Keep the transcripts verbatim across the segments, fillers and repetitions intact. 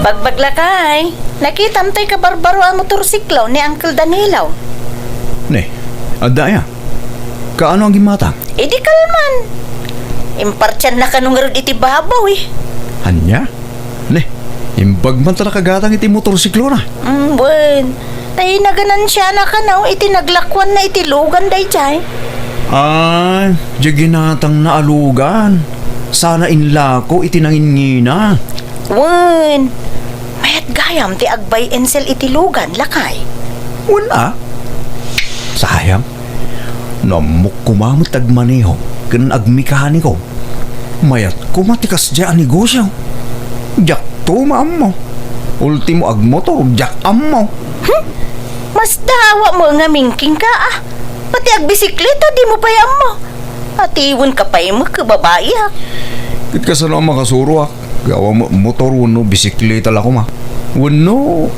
Bagbag, lakay, nakitam tay kabarbaro a motorsiklo ni Uncle Danilo. Ne, adda aya? Kaano a gimmatang? Idi kalman. Impartianna kano ngarud iti babaw, eh. Ania? Ne, imbag man ta nakagatang iti motorsiklona. Mm, wen. Tay naganansiana kano iti naglakuanna iti lugan daydiay. Ah, diay ginatangna a lugan. Sana inlako iti nanginngina. Wen, mayat gayam ti ag-buy and sell iti lugan, lakay. Wen a? Sayang. No ammok koma met ti agmaneho ken agmekaniko, mayat koma ti kasdiay a negosio. Diakto maammo. Ultimo, agmotor, diak ammo. Hmm? Mas dawa mo nga mingking ka, ah. Pati agbisikleta, di mo pay ammo. Atiwenka pay met ket babaiak. Ket kasano a makasuroak? Gawa mo-, motor wenno bisikleta la koma. Wenno,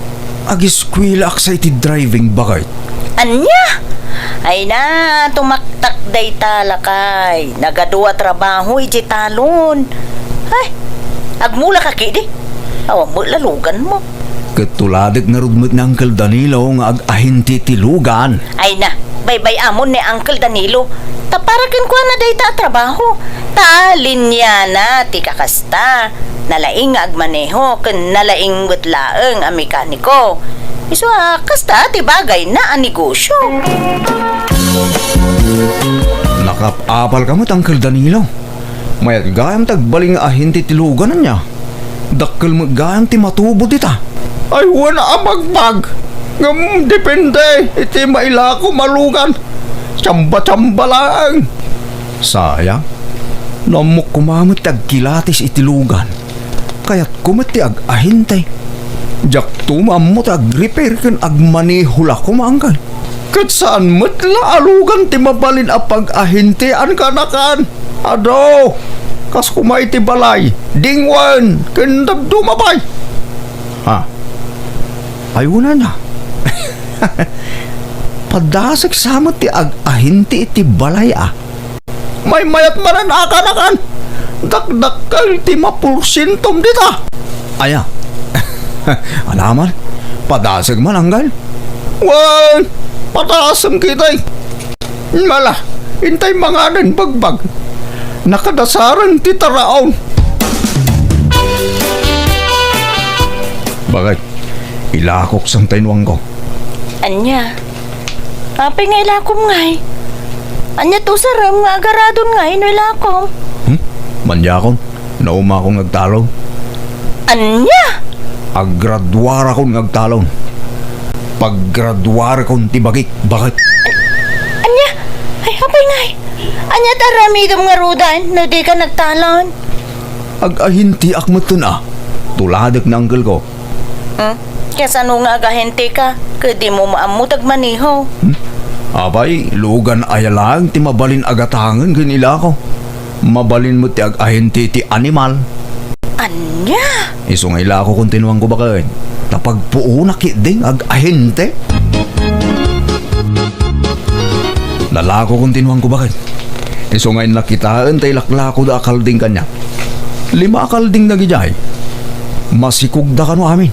agiskwelaak sa iti driving, baket. Ania? Ay na, tumaktak dayta, lakay. Nagadu a trabaho idiay talon. Ay, agmula ka kidi. Awan mo lalugan mo. Ket tuladek ngarud met ni Uncle Danilo nga ag-ahente ti lugan. Ay na, baybay-amon ni Uncle Danilo. Ta para kenkuana dayta a trabaho. Ta linyana ti kakasta. Nalaing nga agmaneho ken nalaing met laeng a mekaniko. Isu a kasta ti bagayna a negosio. Nakap-apalka met, Uncle Danilo. Mayat gayam ti agbalin nga ahente ti lugan, ania? Dakkel met gayam ti matubo dita. Ay, wen a bagbag. Ngem depende iti mailakom a lugan. Tsamba-tsamba laeng. Sayang. No ammok koma met ti agkilatis iti lugan. Kayatko met ti ag-ahente. Diakto maammo ti agrepair ken agmaneho la koma, Uncle. Ket saan met la a lugan ti mabalin a pag-ahentean, kanakan? Adu, kas koma iti balay, dingwen, ken dadduma pay. Ha? Ay, unana. Padasek sa met ti ag-ahente iti balay, a. Maymayat manen a, kanakan. Dakdakkel ti maporsientom dita. Aya. Anaman? Padasek man, Uncle? Wen, padasem ketdi. Mala, intay manganen, bagbag. Nakadasaren ti taraon. Baket, ilakok sa intay nuangko. Ania? Apay nga ilakom ngay? Ania ti usarem nga agaradon ngay no ilakom? Hmm? Maniakon, naumakon nga agtalon. Ania? Aggraduarakon nga agtalon. Paggraduarakon ti bagik, baket. Ania? Ay, apay ngay? Ania ti aramidem ngaruden no dika nagtalon? Ag-ahenteak metten a. Tuladek ni uncle ko. Hmm? Kasano nga agahente ka? Ket dimo maammo ti agmaneho. Hmm? Apay, lugan aya laeng ti mabalin a gatangen ken ilako. Mabalin met ti agahente ti animal. Ania? Isu nga ilako kon tinuangko baket. Ta pagpuonak ketdin agahente. Nalako kon tinuangko baket. Isu nga innak kitaen ta ilaklakoda a kalding kaniak. Lima a kalding dagidiay. Masikogda kano amin.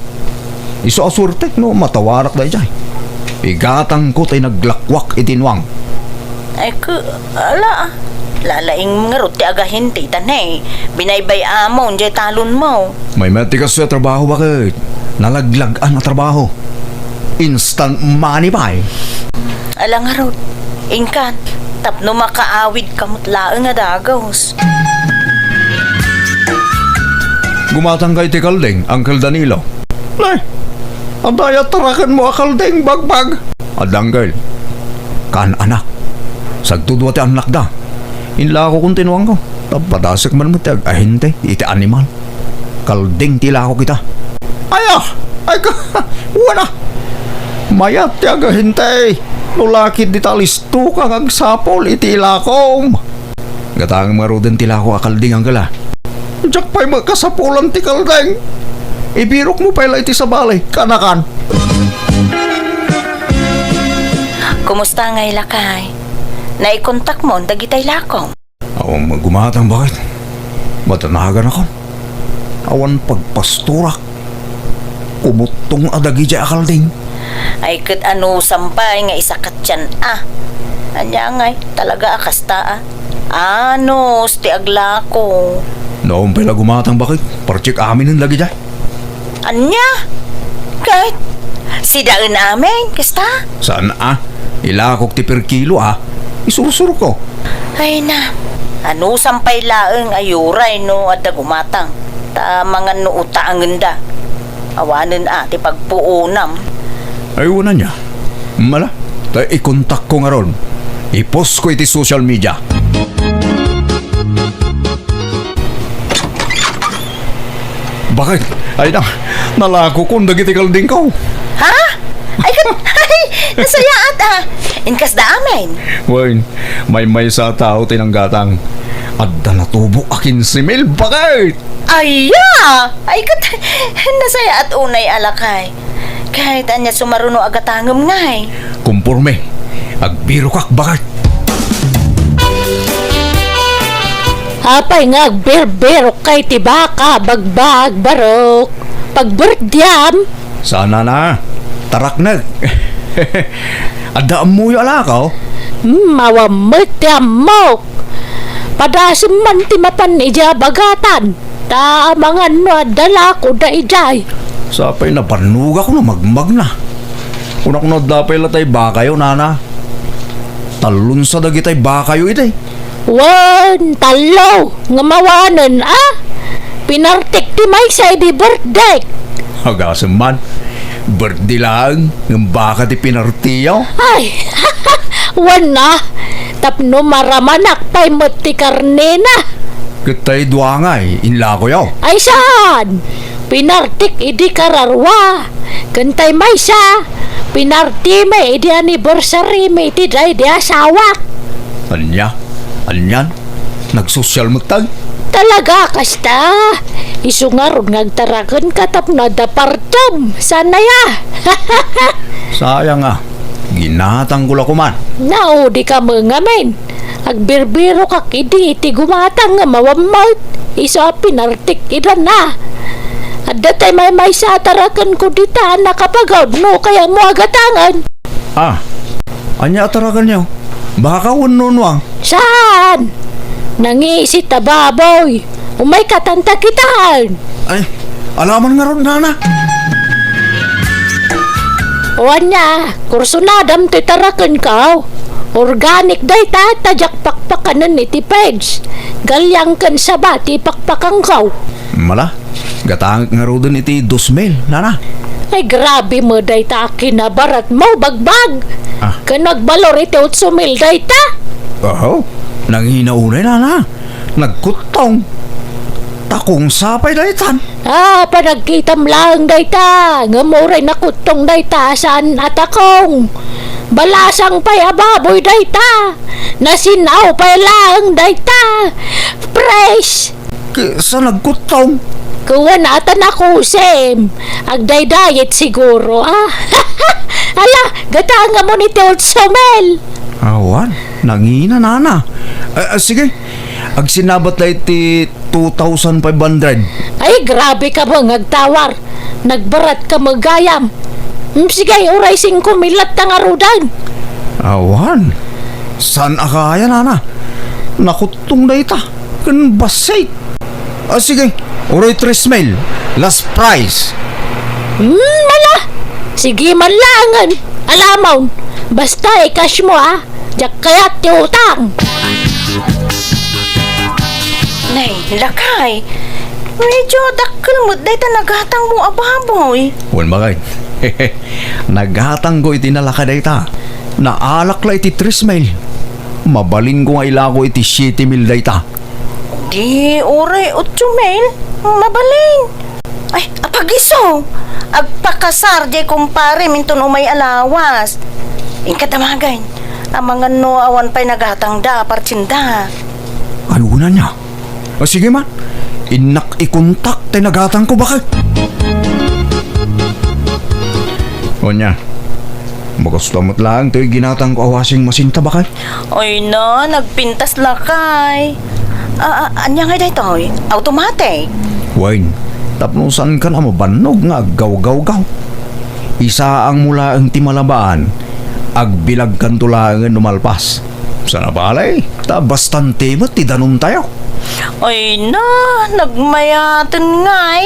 Isu a suertek no matawarak daydiay. Igatangko tay naglakuak iti nuang. Ay, ke, ala, lalaing ngarud ti agahente ta ne, binaybay-amon diay talonmo. Maymayat ti kastoy a trabaho, baket. Nalaglag-an a trabaho. Instant money pay. Ala ngarud, inkan, tapno makaawid ka met laeng a dagus. Gumatangka iti kalding, Uncle Danilo. Nay, adda aya tarakenmo a kalding, bagbag? Adda, Uncle. Kaan, anak. Sagtudua ti annakda. Inlako kon tinuangko. Ta padasek man met ti agahente iti animal. Kalding ti ilako kita. Aya! Ay ka! Wana! Mayat ti agahente. No lakit dita listo ka nga agsapul iti ilakom. Gatangem ngaruden ti ilako a kalding, uncle, a. Diak pay met kasapulan ti kalding. Ibirokmo pay la iti sabali, kanakan. Kumusta ngay, lakay? Naikontakmon dagitay ilakom? Awan met gumatang, baket. Madanaganakon. Awan pagpastorak. Kumuttong a dagidiay a kalding. Ay, ket anusam pay nga isakatyan a. Ania ngay, talaga a kasta a. Anus ti aglako. Naon pay la gumatang, baket. Partiek aminen dagidiay. Ania? Ket sidaen amin, kasta? Saan a? Ilakok ti per kilo a. Isursurko. Ay na, anusam pay laeng a uray no adda gumatang. Ta mangan no utaangenda. Awanen a ti pagpuonam. Ay, wen ania. Mala, ta ikontakko ngarud. Ipostko iti social media. Baket, ay na, nalakokon dagiti kaldingko. Ha? Ay, ket, ay, nasayaat a. Inkasda amin. Wen, maymaysa a tao ti nanggatang. Adda natubo a kinse mil, baket! Aya! Ay, ket, nasayaat unay a lakay. Ket ania sumaruno a gatangem ngay? Kumporme. Agbirokak, baket. Apay nga agbirbirok kay ti baka, bagbag, barok? Pagberdiam? Saan a, taraknek. Adda ammoyo a lakaw? Hmm, awan met ti ammok. Padasem man ti mapan idiay bagatan. Ta amangan no adda lako daydiay. Sapay nabannogak no magmagna. Kunak no adda pay latay bakayo, nana. Tallonsa dagitay bakayo idi. Wen, tallo, ngem awanen a. Pinartik ti maysa idi birthdayek. Agasem man, birthday laeng, ngem baka ti pinartiyo? Ay, wen a, tapno maramanak pay met ti karnena. Ket tay dua ngay, inlakoyo? Ay saan, pinartik idi kararua. Ken tay maysa, pinartimi idi anniversary mi iti daydi asawak. Ania? Anian? Nagsosyal met tay? Talaga kasta? Isu ngarud nga agtarakenka tapno adda partem. Saan aya? Sayang a. Ginatangko la koman. Naudika met ngamin. Agbirbirokak idi iti gumatang nga mawammawt. Isu a pinartik idan a. Adda tay maymaysa a tarakenko dita a nakapagawid no kayatmo a gatangen. Ah, ania a tarakenyo? Baka wenno nuang? Saan? Nangisit a baboy. Umayka tanta kitaen. Ay, alaman ngarud, nana. O ania, kursonadam ti tarakenko. Organic dayta, ta diak pakpakanen iti page. Galyang ken saba ti pakpakanko. Mala, gatangek ngaruden iti dos mil, nana. Ay, grabe met dayta a kinabaratmo, bagbag. Ah. Ken nagbalor iti otso mil dayta. Aho, nangina unay, nana. Nagkuttong. Takong sa pay daytan. Ah, panagkitam laeng dayta. Ngem uray nakuttong dayta, saan a takong. Balasang pay a baboy dayta. Nasin-aw pay laeng dayta. Fresh. Ket sa nagkuttong? Kuan a ta nakusim. Agdaydayet siguro, ah. Ala, gatangamon iti otso mil. Awan, nangina, nana. Ah, ah, sige, agsinabat la iti two thousand five hundred. Ay, grabe ka ba nga agtawar? Nagbarat ka met gayam. Mm, sige, uray singko mil latta ngaruden. Awan. Saan a kaya, nana? Nakuttong dayta. Ken bassit. Ah, sige. Uray tres mil. Last price. Hmm, ala. Sige man laengen. Alamon. Basta i-cash mo, ah. Diak kayat ti utang. Nay, lakay. Medyo dakkel met dayta nagatangmo a baboy. Wen, baket. Nagatangko iti nalaka dayta. Naalak la iti tres mil. Mabalinko nga ilako iti siete mil dayta. Di uray otso mil, mabalin. Ay, apag-isu, agpakasar diay kumparem inton umay a lawas. Inka damagen, amangan no awan pay nagatangda a partsenda. Ay, wen ania? Ah, sige man. Innak ikontak tay nagatangko, baket. Ania? Makasta met laeng toy ginatangko a washing machine ta, baket. Ay na, nagpintas lakay. Ah, ah, ania ngay daytoy? Automatic? Wen, Tapno saankan a mabannog nga aggawgawgaw. Isaangmo laeng ti malabaan, agbilagkanto laengen no malpas. Sana balay, ta bastante met ti danontayo. Ay na, nagmayaten ngay.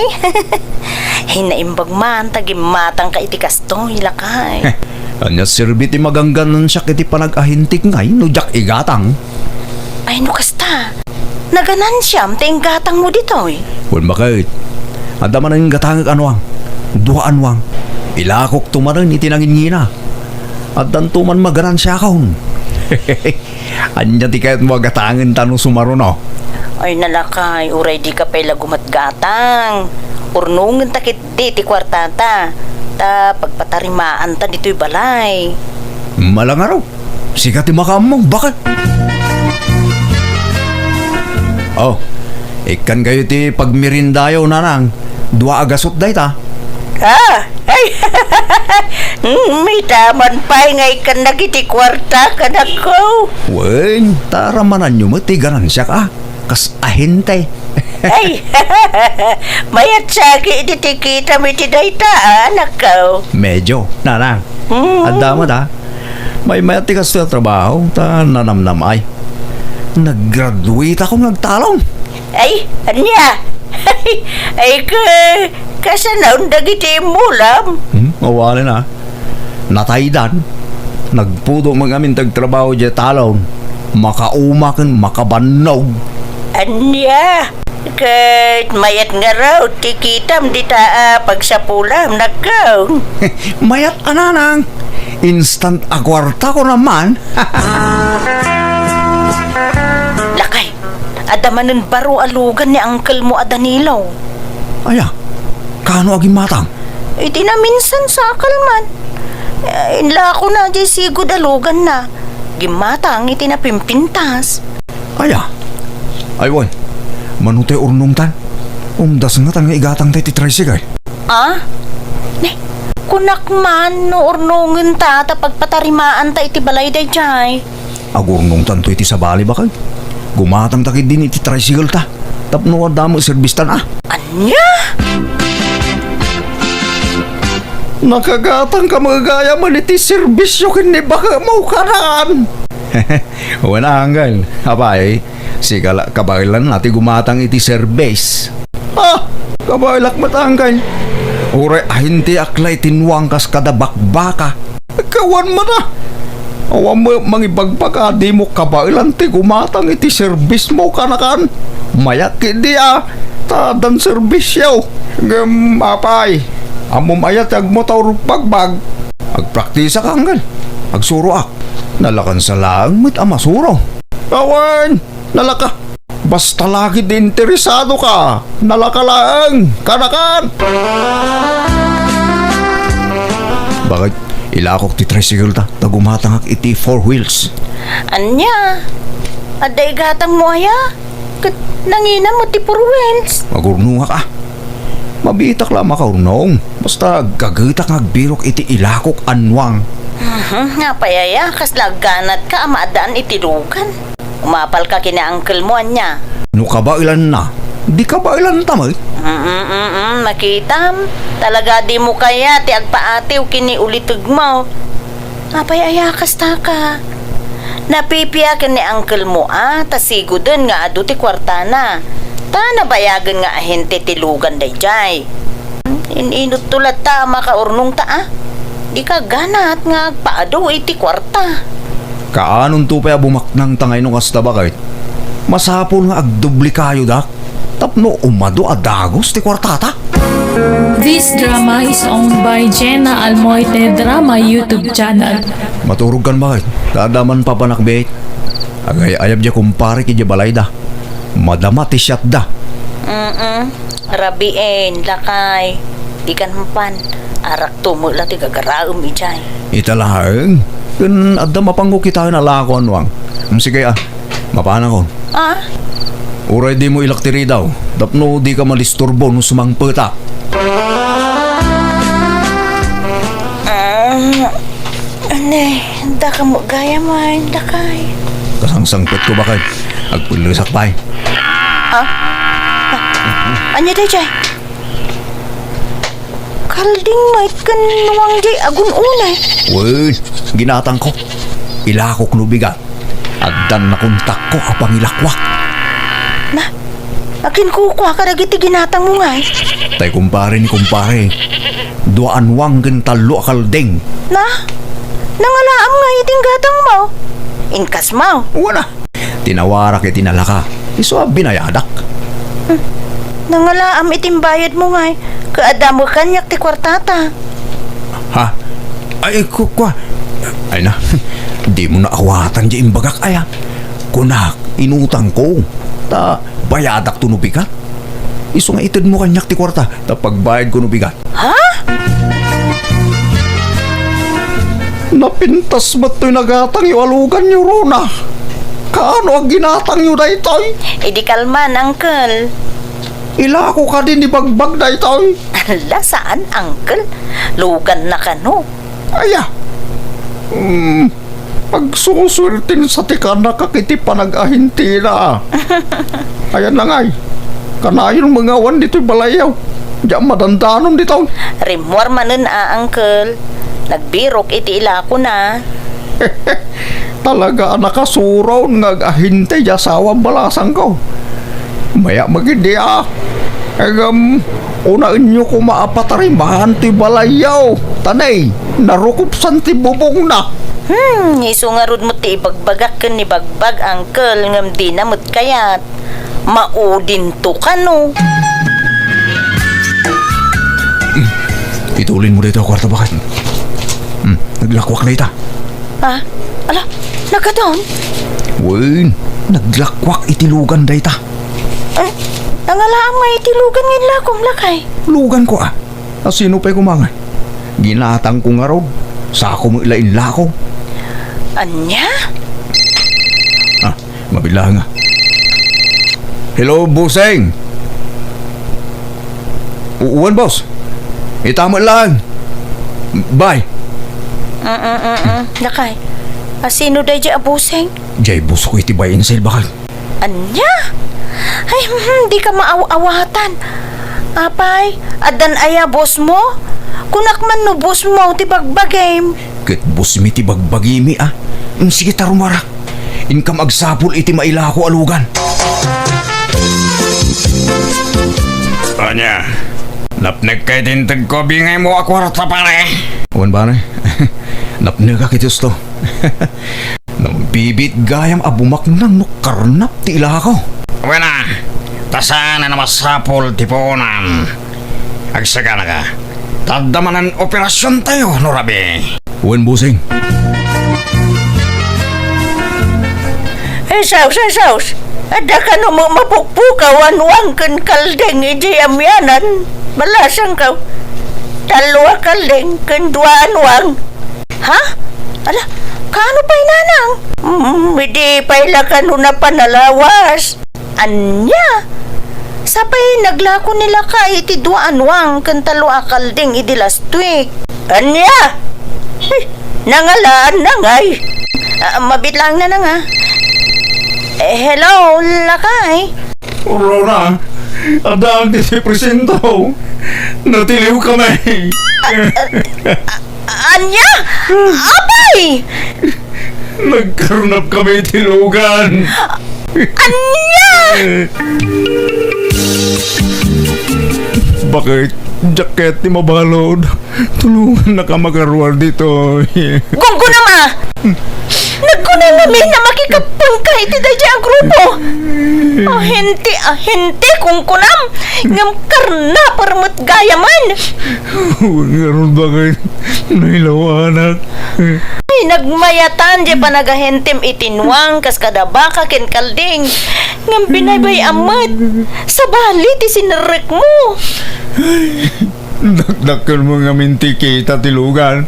Ay, naimbag man ta gimmatangka iti kastoy, lakay. Ania serbi ti magangganansiak iti panag-ahintik ngay no diak igatang? Ay, no kasta, naganansiam ti inggatangmo ditoy. Wen, baket. Adda manen gatangek a nuang. Dua a nuang. Ilakokto manen iti nanginngina. Addanto man maganansiakon. Ania ti kayatmo a gatangenta no sumaruno? Ay, nalakay, uray dika pay la gumatgatang. Urnongenta ketdi ti kuartata, ta pagpatarimaanta ditoy balay. Malangaro, sika ti makaammo, baket. Oh, ikkankayo ti pagmeriendayo, nanang. Dua a gasut dayta. Ah, ay, mm, ita man pay nga ikkannak iti kuarta, kanakko. Wen, ta aramananyo met ti ganansiak, a, kas ahente. Ay, mayat saki iti tikitam iti dayta, a, anakko. Medyo, nanang. Mm. Adda met, a. Maymayat ti kastoy a trabaho, ta nanamnam-ay. Naggraduate ako nga agtalon. Ay, ania? Ay, ka-, kasanaon dagiti immulam? Hmm, awalen a. Nataydan. Nagpudong met ngamin ti agtrabaho diay talon. Makauma ken makabannog. Ania? Ket mayat ngarud ti kitam dita a pagsapulam, nakko. Mayat a, nanang. Instant a kuarta ko naman. Lakay, adda manen baro a lugan ni uncle mo a Danilo. Aya, kaano a gimmatang? Iti naminsan, sakal man. Eh, inlakona diay sigud a luganna. Gimmatang iti napimpintas. Aya? Ay, wen. Mano ti urnongtan? Umdas ngata nga igatangta iti tricycle. Ah? Ne, kunak man no urnongenta ta pagpatarimaanta iti balay daydiay. Agurnongtanto iti sabali, baket. Gumatangta ketdin iti tricycle ta. Tapno adda met serbistan, a. Ania? Nakagatangka met gayam iti serbisio ken ni baketmo, kanan? Wen a, uncle. Apay, sika la kabaelanna ti gumatang iti serbis. Ah, kabaelak met, uncle. Uray ahinteak la iti nuang kas kada bakbaka. Kawan man a. Awan met mangibagbag a dimo kabaelan ti gumatang iti serbismo, kanakan. Mayat ketdi a, ta addan serbisio. Ngem, apay, ammom aya ti agmotor bagbag? Agpraktisak, uncle. Agsuroak. Nalakansa laeng met a masuro. Awan, nalaka. Basta la ketdi interesadoka, nalaka laeng, kanakan. Baket, ilakok ti tricycle ta, ta gumatangak iti four wheels. Ania? Adda igatangmo aya? Ket nanginam met ti four wheels. Agurnongak a. Mabiitak la a makaurnong. Basta agkagetak nga agbirok iti ilakok a nuang. Mhm, apay aya, kasla agganatka a maaddaan iti lugan. Umapalka ken ni uncle mo, ania? No kabaelanna, di kabaelanta met. Mm, mm, mm, nakitam. Talaga dimo kayat ti agpaatiw ken ni ulitegmo. Apay aya kastaka? Napipia ken ni uncle mo a, ta siguden nga adu ti kuartana. Ta nabayagen nga ahente ti lugan daydiay. In-inutto latta a makaurnongta a. Dika ganat nga agpaadu iti kuarta. Kaanonto pay a bumaknangta ngay no kasta, baket? Masapul nga agdoblekayo, dak. Tapno umadu a dagus ti kuartata. This drama is owned by Jenna Almoite Drama YouTube channel. Maturogkan, baket. Ta adda man papanakbit. Agay-ayab diay kumparek idiay balayda. Madama ti siatda. Mm-mm. Rabiin, lakay. Dikan mapan. Arakto met la ti gagaraem idiay. Ita laeng. Ken adda mapango kitaen a lako a nuang. Mm, sige a. Mapanakon. Ah? Uray dimo ilak ti ridaw. Tapno dika madisturbo no sumangpetak. Ah, ania, dakayo gayam, lakay. Kasangsangpetko, baket. Agpellesak pay. Ah? Ah, ania daydiay? Kalding met ken nuang diay agun-unay. Wen, ginatangko. Ilakok no bigat. Addan nakontakko a pangilakuak. Na, akin kukua kadagiti ginatangmo ngay? Tay kumpare ni kumpare. Dua a nuang ken tallo a kalding. Na, nangalaam ngay iti gatangmo? Inkasmo? Wana. Tinawarak iti nalaka. Isu a binayadak. Hmm. Nangalaam iti imbayadmo ngay, ket adda met kaniak ti kuartata. Ha? Ay, ku-, kua. Ay na, dimo naawatan diay imbagak aya. Kunak, inutangko. Ta bayadakto no bigat. Isu nga itedmo kaniak ti kuarta, ta pagbayadko no bigat. Ha? Napintas met toy nagatangyo a luganyo, Rona. Kaano a ginatangyo daytoy? Idi kalman, Uncle. Ilako kadi ni Bagbag daytoy? Ala, saan, Uncle. Luganna kano. Aya. Hmm. Agsusuerten sa ti kanakak iti panag-ahintina. Ayan na ngay. Kanayon mangawan ditoy balayyo. Diak madandanon ditoy. Rimmuar manen a, Uncle. Nagbirok iti ilakona. Talaga a nakasuron nga ag-ahinte ti asawa balasangko. Maya magidi a. Ngem, unaenyo koma a patarimaan ti balayyo. Ta nay, narukopsan ti bubongna. Hmm, isu ngarud met ti ibagbagak ken ni Bagbag, Uncle, ngem dina met kayat. Maudinto kano. Itulin mo dayta a kuarta, baket. Hmm, naglakuak dayta. Ah, ala, nagkadon? Wen, naglakuak iti lugan dayta. Eh, nangalaam nga iti lugan nga inlakom, lakay. Luganko, ah. A sino pay koma ngay? Ginatangko ngarud. Sako met la inlako. Ania? Ah, mabilang nga. Hello, Buseng. U-, uwan, boss. Ita met lang. Bye. Mm, mm, mm. Lakay. A sino daydi a Buseng? Jay boss ko iti buy and sell, bakal. Ania? Ay, hmm, di ka maaw-awatan. Apay, addan aya boss mo? Kunak man no boss mo ti bagbagim. Ket boss mi ti bagbagimi, ah. Mm, sige, ta rumuarak. Inkam agsapul iti mailako a lugan. Ania? Napnekka iti integko a bingaymo a kuarta, pare? Wen, pare. Napnekak iti usto. Nagbibiit gayam a bumaknang no karnap ti ilako. Wen a, ta saan a masapul ti puonan. Agsaganaka. Ta adda manen operasiontayo no rabii. Wen, bossing. Ay, sus, ay, sus. Adda kano met mapukpukaw a nuang ken kalding idiay amianan. Balasangko. Tallo a kalding ken dua a nuang. Ha? Ala, kaano pay, nanang? Mm, idi pay la kano napan a lawas. Ania? Sapay naglako ni lakay iti dua a nuang ken tallo a kalding idi last week. Ania? Ay, nangalaanna ngay. Ah, mabiit laeng, nanang, ah. Eh, hello, lakay. Rona, addaak ditoy presinto. Natiliwkami. Ah, ah, ah, Ania? Apay! Nagkarnapkami iti lugan. Ania? Bakit? Jacket ti mabalud. Tulongannaka makaruar ditoy. Gunggunam a! Nagkunam ngamin a makikappengka iti daydiay a grupo. Ahente, ahente, kunkunam. Ngem karnaper met gayamen. Ngarud, bakit? Nailawanak. Ay, nagmayatan diay panagahentem iti nuang kas kada baka ken kalding. Ngem binaybay-am met. Sabali ti sinerrekmo. Dakdakkelmo ngamin ti kita ti lugan.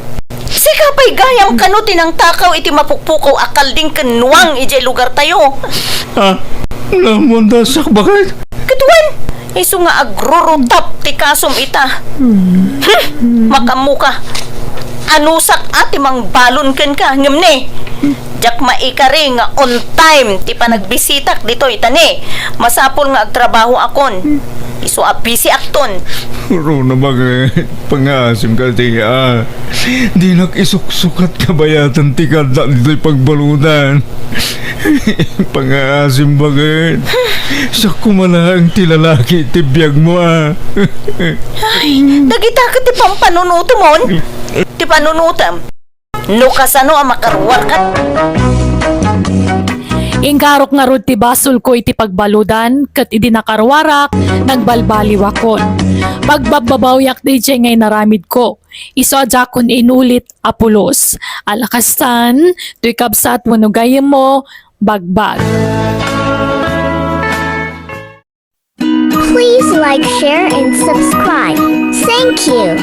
Sika pay gayam kano ti nangtakaw iti mapukpukaw a kalding ken nuang idiay lugartayo. Ah, naammoan ta sakbay. Ket wen, isu nga agrurutap ti kasom ita. Hmm, makaammoka. Anusak a ti mangbalon kenka, ngem ne, diak maikari nga on time ti panagbisitak ditoy, ta ne, masapul nga agtrabahoakon. Isu a bisiakton. Runa, baket, pangngaasim ka ti, a. Dinak isuksukat kabayatan ti kaaddak ditoy pagbaludan. Pangngaasim, baket. Siak koma laeng ti lalaki ti biagmo, a. Ay, dagita ket ti pampanunotemon. Ti panunotem. No kasano a makaruarka. Inkarok ngarud ti basolko iti pagbaludan, ket idi nakaruarak, nagbalbaliwakon. Pagbabbabawiak daydiay nga inaramidko. Isu a diakon inulit a pulos. Ala kastan, toy kabsat wenno gayyemmo, bagbag. Please like, share, and subscribe. Thank you.